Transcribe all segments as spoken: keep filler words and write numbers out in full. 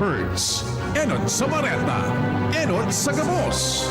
Hertz. Enot sa bareta, enot sa gabos.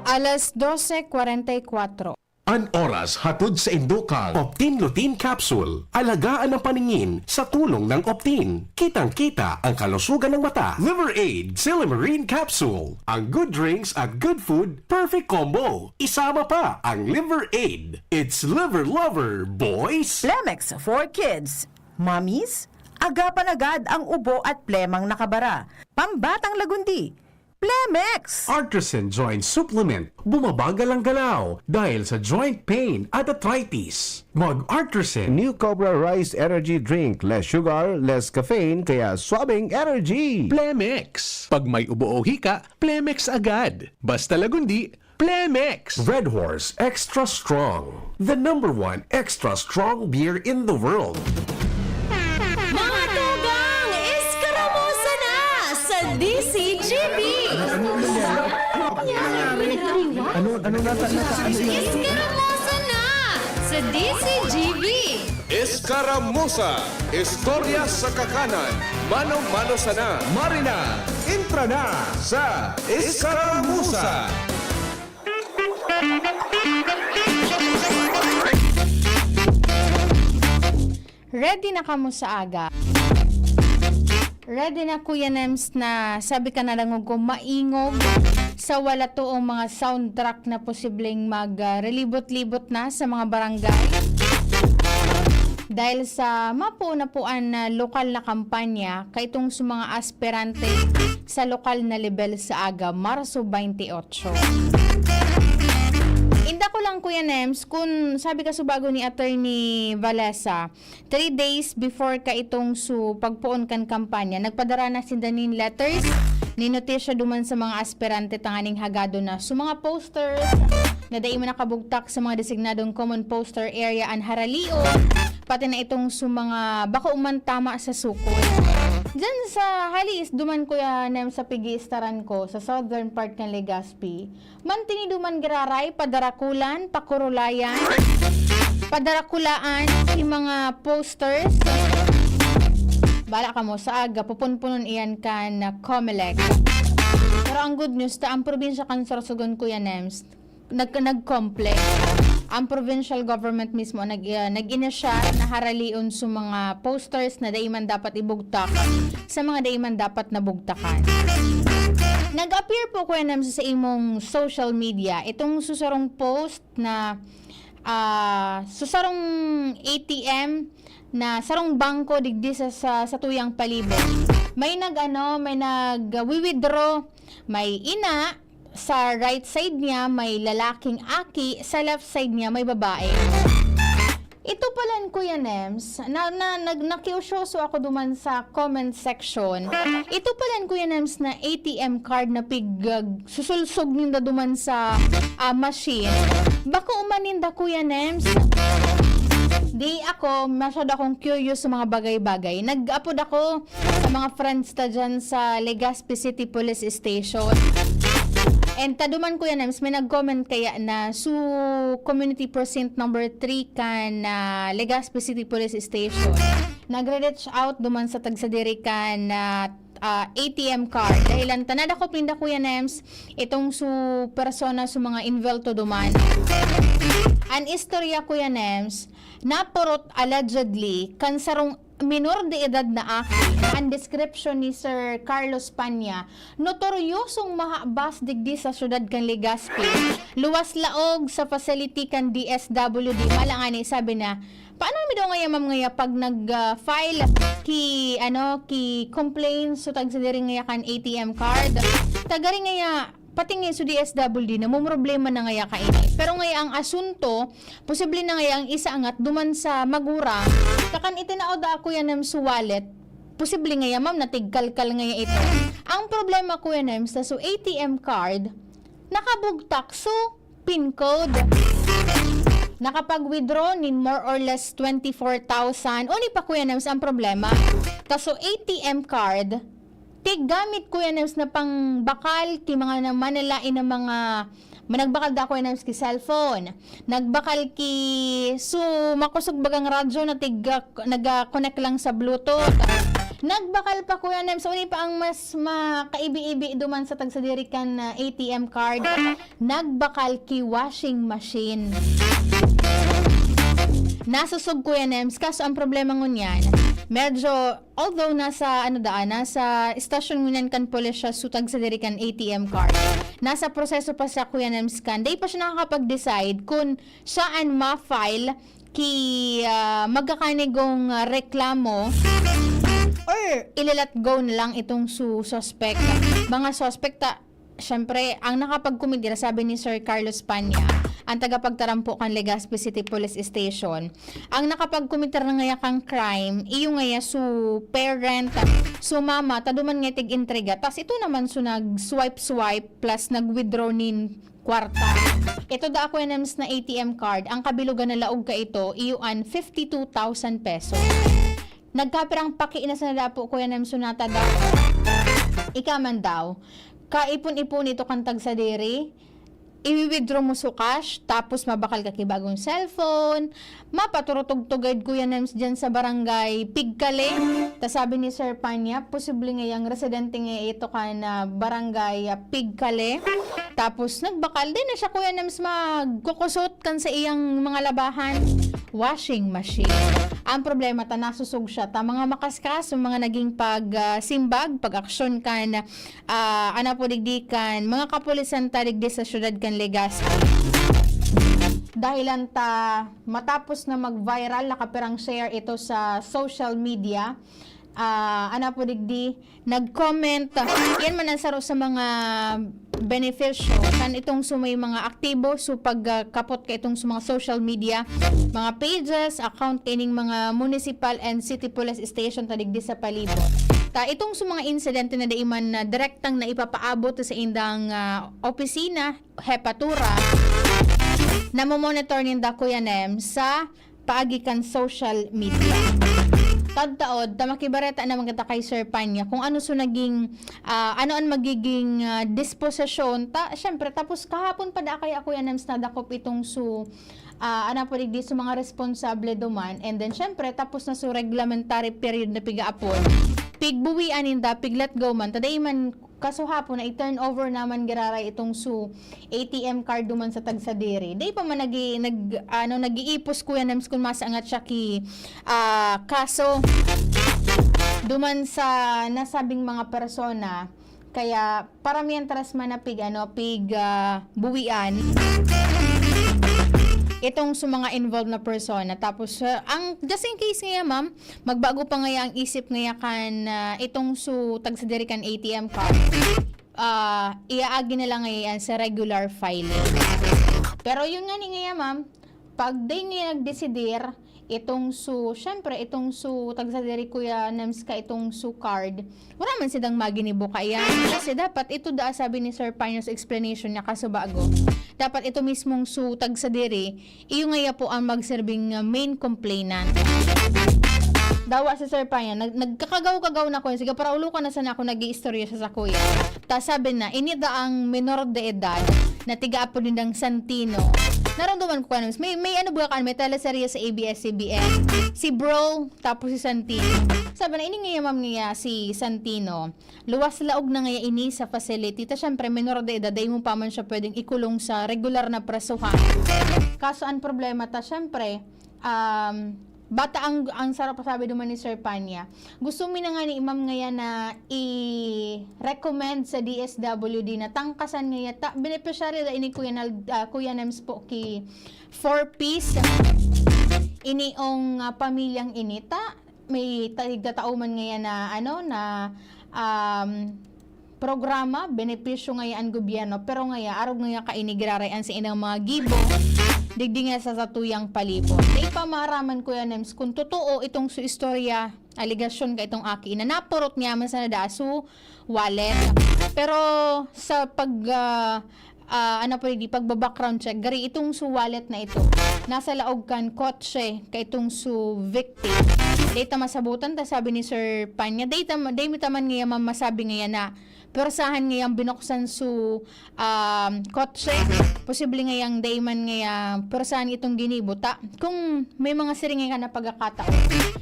Alas dose kwarenta y kwatro. An oras hatod sa indo kan Optin Lutein Capsule. Alagaan ang paningin sa tulong ng Optin. Kitang-kita ang kalusugan ng mata. Liver Aid, Silymarin Capsule. Ang good drinks at good food, perfect combo. Isama pa ang Liver Aid. It's Liver Lover, boys! Plemex for Kids. Mommies, agapan agad ang ubo at plemang nakabara. Pambatang lagundi. Plemex! Artisan Joint Supplement, bumabagal ang galaw dahil sa joint pain at arthritis. Mag-Artisan. New Cobra Rice Energy Drink, less sugar, less caffeine, kaya swabing energy! Plemex! Pag may ubo o hika, Plemex agad. Basta lagundi, Plemex! Red Horse Extra Strong, the number one extra strong beer in the world. Mga tugang, eskaramusa na sa D C G B! Ano, ano nata, nata, ano yun? Eskaramusa na sa D C G B! Eskaramusa, istorya sa kakanan, mano-mano sana. Marina, entra na sa Eskaramusa! Ready na kamo sa aga? Ready na, Kuya Nems, na sabi ka na lang ko maingog sa wala toong mga soundtrack na posibleng mag, ah, relibot-libot na sa mga barangay? Dahil sa mapuon-apuan na lokal na kampanya kaitong sa mga aspirante sa lokal na lebel sa aga, Marso twenty-eight. Inda ko lang, Kuya Nems, kun sabi ka subago ni Attorney Valesa, three days before kaitong su pagpoon kan kampanya, nagpadara na sinda nin letters, nin notisya duman sa mga aspirante tanganing hagadon na su mga posters na dai man nakabugtak sa mga designadong common poster area an haralion, pati na itong su mga bako man tama sa sukol. Diyan sa Halis, duman, Kuya Nem, sa pig-iistaran ko, sa southern part ng Legazpi, mantinido man giraray, padarakulan, pakurulayan, padarakulaan, si mga posters. Bala kamo, sa aga, pupunpunon iyan kan Comelec. Pero ang good news, ta ang probinsya kan Sorsogon, Kuya Nems, nag-, nag-comply. Ang provincial government mismo ang nag-, ah, nag-inisyar na haralion sa mga posters na dai man dapat ibugtak sa mga dai man dapat na bugtakan. Nag-appear po, Kuya Nems, sa imong social media itong susarong post na, ah, susarong A T M na sarong bangko digdi sa, sa, sa tuyang palibot. May nag-ano, may nag-withdraw, may ina, sa right side niya may lalaking aki, sa left side niya may babae. Ito palan, Kuya Nems, na, na, nag-, nakiusyoso ako duman sa comment section. Ito palan, Kuya Nems, na A T M card na pig-, ah, susulsog ninda duman sa, ah, machine. Bako man ninda, Kuya Nems. Di ako, masyado akong curious sa mga bagay-bagay. Nag-apod ako sa mga friends ta dyan sa Legazpi City Police Station. And ta duman, Kuya Nems, may nag-comment kaya na su community precinct number three kan, ah, Legazpi City Police Station. Nagre-reach out duman sa tagsadiri kan, ah, ah, A T M card. Dahilan ta nadakop ninda, Kuya Nems, itong su persona, su mga involto duman. An istorya, Kuya Nems, napurot allegedly kan sarong minor de edad na aki. An description ni Sir Carlos Panya, notoryosong mahabas digdi sa syudad kan Legazpi, luwas laog sa facility kan D S W D. Mala ngani, sabi na, paano mi daw ngaya, ma'am, ngaya pag nag, ah, file ki, ano, ki complaint su tagsadiri ngaya kan A T M card? Tagari ngaya, pati nga su D S W D, namomroblema na ngaya kaini. Pero ngaya ang asunto, posible na ngaya ang isa angat duman sa magurang, kakan itinao da, Kuya Nem, su wallet, posible ngaya, ma'am, natigkalkal ngaya ito. Ang problema, Kuya Nem, sa su A T M card, nakabugtak su pin code. Nakapag-withdraw nin more or less twenty-four thousand. Uni pa, Kuya Nems, ang problema. Ta su A T M card, tiggamit, Kuya Nems, na pangbakal ki mga na-, manalain na mga, managbakal da, Kuya Nems, ki cellphone. Nagbakal ki, su, makosog bagang radyo na tig-, nag-connect lang sa Bluetooth. Nagbakal pa, Kuya Nems, uni pa ang mas makaibi-ibi duman sa tagsadiri kan, ah, A T M card. Nagbakal ki washing machine. Nasusog, Kuya Nems, kaso ang problema ngunyan, medyo, although nasa, ano daan, nasa istasyon ngunyan kan pulis siya, so tagsadiri kan A T M card. Nasa proseso pa siya, Kuya Nems, kan. Dai pa siya nakakapag-decide kung siya an ma-file ki, ah, magkakanigong, ah, reklamo or i-let go na lang itong su-, suspect. Mga suspect ta, syempre, ang nakapagkometer, sabi ni Sir Carlos Panya, ang tagapagtarampo kan Legazpi City Police Station, ang nakapagkometer na ngaya kang crime, iyo ngaya su parent, su mama, ta duman ngaya tig-intriga. Tas ito naman su nag-swipe-swipe plus nag-withdraw nin kwarta. Ito da ako N Ms na A T M card, ang kabilugan na laog ka ito, iyo an fifty-two thousand pesos. Nagkapirang paki na sana dapo, Kuya Nems, sunata daw. Ika man daw, kaipon-ipon ito kan tagsadiri, iwi-withdraw mo su cash, tapos mabakal ka ki bagong cellphone, mapaturutog-tugad, Kuya Nems, dyan sa barangay Pigkale. Ta sabi ni Sir Panya, posible ngayang residente nga ito kan, ah, barangay, ah, Pigkale. Tapos nagbakal din na siya, Kuya Nems, magkukusot kan sa iyang mga labahan. Washing machine. Ang problema ta, nasusog siya. Ta mga makaskas, yung mga naging pag, ah, simbag, pag-aksyon kan, ah, ano po, digdi kan, mga kapulisan ta digdi sa syudad kan Legazpi. Dahilan ta, matapos na mag-viral, nakapirang share ito sa social media. Ah, ano po, digdi, nag-comment. Yan man ang saro sa mga benepisyo kan itong su may mga aktibo, su pag, ah, kapot ka itong su mga social media, mga pages, account kaining mga municipal and city police station ta digdi sa palibot. Ta itong su mga insidente na dai man na direktang naipapaabot sa indang, ah, opisina, hepatura, namomonitor ninda, Kuya Nem, sa paagi kan social media. Tadtaod, ta makibareta naman kita kay Sir Panya kung ano su naging, ah, ano an magiging, ah, disposisyon. Ta, syempre, tapos kahapon pa da kaya, Kuya Nems, nadakop itong su, ah, ano po digdi, su mga responsable duman. And then, syempre, tapos na su reglementary period na pigaapon. Pigbuwian ninda, pig-let go man. Ta dai man kasuhapon na i-turn over naman giraray itong su A T M card duman sa tagsadiri. Dai pa man nagi-, nag-, ano, nag-iipos, Kuya Nems, kung masangat siya ki, ah, kaso duman sa nasabing mga persona. Kaya, para mientras man na pig, ano, pig, ah, buwian itong su mga involved na persona. Tapos, ah, ang, just in case ngaya, ma'am, magbago pa ngaya ang isip ngaya kan, ah, itong su tagsadiri kan A T M card. Ah, iaagi na lang ngaya yan sa regular filing. Pero yun nga ni ngaya, ma'am, pag dai ngaya nagdesidir, itong su, syempre, itong su tagsadiri, Kuya Nems, ka itong su card, wala man sidang maginibo kaiyan. Kasi dapat ito da, sabi ni Sir Panya sa explanation niya, kaso bago. Dapat ito mismong su tagsadiri, iyo ngaya po ang magserbing, ah, main complainant. Dawa si Sir Panya, nag-, nagkakagaw-kagaw na ko. Sige, paraulo ka na sana ako nag-iistorya sa sakuya. Ta sabi na, ini da ang menor de edad na tiga-apo nindang Santino. Naramdaman ko kanang, may, may ano ba kan, may teleserye sa A B S C B N. Si Bro, tapos si Santino. Sabi na, ini ngaya, ma'am, ngaya si Santino. Luwas laog na ngaya ini sa facility. Ta syempre, menor de edad, dai mo pa man siya pwedeng ikulong sa regular na presohan. Kaso ang problema ta, syempre, um, bata ang, ang sarap sabi duman ni Sir Panya. Gusto mi na nga ni Ma'am ngaya na i-recommend sa D S W D na tangkasan ngaya ta, beneficiary da ini Kuya Nal-, ah, Kuya Nems po ki four Ps. Ini ong, ah, pamilyang ini ta, may ta-, tigtatao man ngaya na, ano, na, um, programa, benepisyo ngaya an gobyerno, pero ngaya, arog ngaya kaini giraray an sa inang mga gibo, digdi nga sa satuyang palibot. Dai pa maaraman, Kuya Nems, kung totoo itong su istorya, alegasyon ka itong aki, na napurot niya man sana da su wallet. Pero sa pag, ah, ah, ano po, di pagba-background check, gari itong su wallet na ito, nasa laog kan kotse ka itong su victim. Dai ta masabutan ta, sabi ni Sir Panya. Dai ta, dai mi ta man ngaya ma-, masabi ngaya na pwersahan ngayang binuksan su, um, kotse. Posible ngayang dai man ngaya pwersahan itong ginibo ta. Kung may mga siring ngaya na pagkakataon,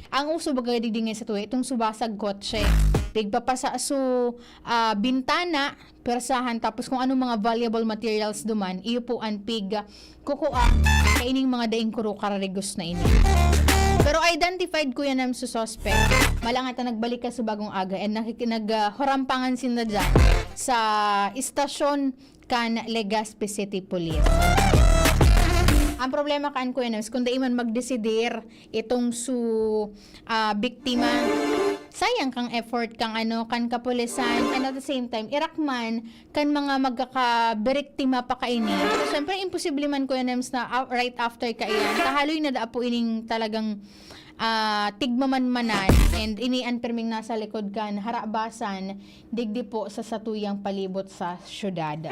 ang uso baga digdi ngaya sa tuya, itong subasag kotse. Pigpapasa su, ah, bintana, pwersahan, tapos kung anong mga valuable materials duman, iyo po an pig, ah, kukua, kaining mga daing kuro kararigos na ini. Pero identified, Kuya Nems, su suspect. Malangat na nagbalik ka sa Bagong Aga and nakiki-, nag, ah, hurampangan sinda dyan sa istasyon kan Legazpi City Police. Ang problema kan, Kuya Nems, kung dai man magdesidir itong su, ah, biktima, sayang kang effort kang ano, kan kapulisan, and at the same time, irak man kan mga magkakabiriktima pa kaini. Siyempre, imposible man, Kuya Nems, na, ah, right after kaiyan, kahaloy na daa po ining talagang, ah, tigmamanmanan, and ini an pirming nasa likod kan harabasan, digdi po sa satuyang palibot sa syudad.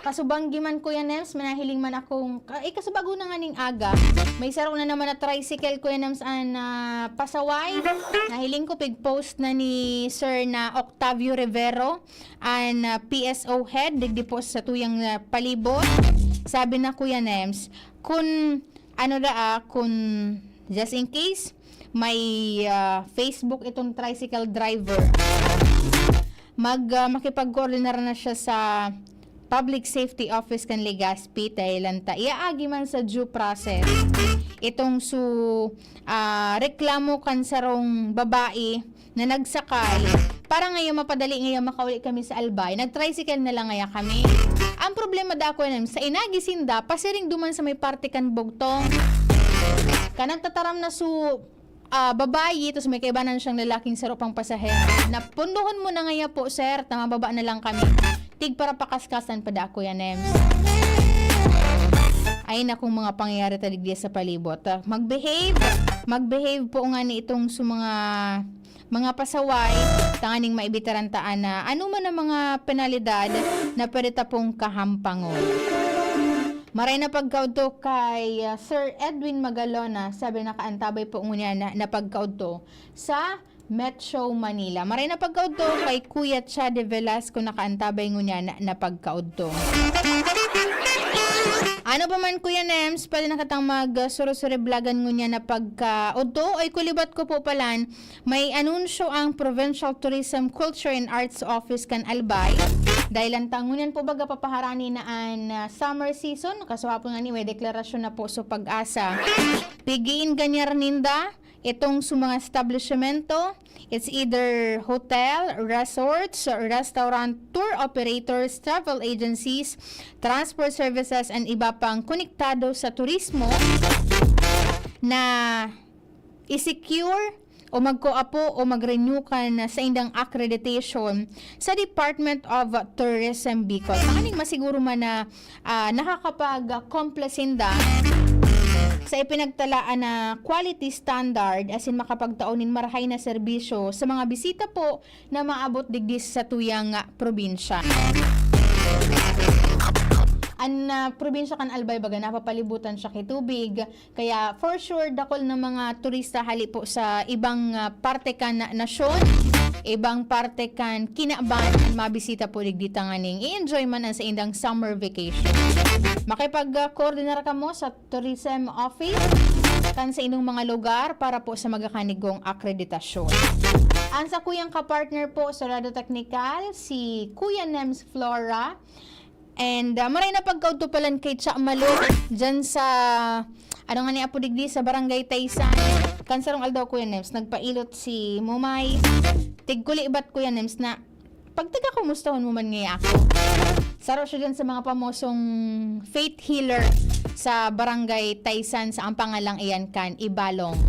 Kasubanggi man, Kuya Nems, may nahiling man akong, ah, ikasubago na nganing aga, may saro na naman na tricycle, Kuya Nems, an, ah, pasaway. Nahiling ko, pig-post na ni Sir na Octavio Rivero, an, ah, P S O head, digdi po sa tuyang, ah, palibot. Sabi na, Kuya Nems, kun, ano da, ah, kun, just in case, may, ah, Facebook itong tricycle driver, mag, ah, makipagkoordinar na siya sa Public Safety Office kan Legazpi, dahil ta iaagi man sa due process itong su, ah, reklamo kan sarong babae na nagsakay para ngayon mapadali ngayon makauli kami sa Albay. Nag-tricycle na lang ngaya kami. Ang problema da, Kuya Nems, sa inagi sinda, pasiring duman sa may parte kan bugtong. Kanang tataram na su, ah, babayi, tapos may kaibanan siyang lalaking saro pang pasahero. Napundohon mo na ngaya po, sir, ta mababa na lang kami. Tigparapakaskasan pa da, Kuya Nems. Ay, nakong mga pangyayari ta digdi sa palibot. Ah, mag-behave. Mag-behave po nga ni itong sa mga, mga pasaway, tanganing maibitaran ta an, ah, ano man ang mga penalidad na pwede ta pong kahampangon. Maray na pagkaudto kay, ah, Sir Edwin Magalona, sabi na nakaantabay po ngunyan na, na pagkaudto sa Metro Manila. Maray na pagkaudto kay Kuya Cha de Velasco, nakaantabay ngunyan na, na pagkaudto. Ano pa man, Kuya Nems, pwede na katang mag, ah, suro-suriblagan ngunyan na pagkaudto? Ay, kulibat ko po palan, may anunsyo ang Provincial Tourism, Culture and Arts Office kan Albay. Dahil ang tangunan po baga papaharani na an, ah, summer season, kasuhapon nga ni may deklarasyon na po sa PAGASA. Pig-iinganyar ninda itong sa mga establishmento. It's either hotel, resorts, restaurant, tour operators, travel agencies, transport services, and iba pang konektado sa turismo na i-secure o magkuapo o mag-renew kan saindang accreditation sa Department of Tourism Bicol. Tanganing masiguro man na, ah, nakakapag-comply sinda sa ipinagtalaan na quality standard, asin makapagtao nin marahay na serbisyo sa mga bisita po na maabot digdi sa tuyang probinsya. An, ah, probinsya kan Albay baga napapalibutan siya ki tubig, kaya for sure dakul na mga turista hali po sa ibang, ah, parte kan nasyon, ibang parte kan kinaban an mabisita po digdi tanganing i-enjoy man an saindang summer vacation. Makipag, ah, koordinar kamo sa tourism office kan sa inyong mga lugar para po sa magakanigong akreditasyon. Ang sakuyang kapartner po sa Radyo Teknikal, si Kuya Nems Flora. And, ah, maray na pagkaudto palan kay Cha Malo, dyan sa, ano nga ni apo digdi, sa Barangay Taysan. Kansarong aldaw, Kuya Nems, nagpailot si Mumay. Tigkulibat, Kuya Nems, na pagtaga, kumustahon mo man ngaya ako. Saro siya dyan sa mga pamosong faith healer sa Barangay Taysan, sa ang pangalang iyan kan Ibalong.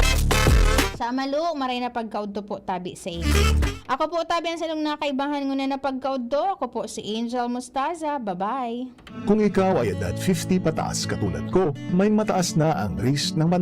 Sa Malo, maray na pagkaudto po tabi sa inyo. Ako po tabi ang salong nakaibahan ngunyan na pagkaudto. Ako po si Angel Mostaza. Bye-bye. Kung ikaw ay edad fifty pataas katulad ko, may mataas na ang risk ng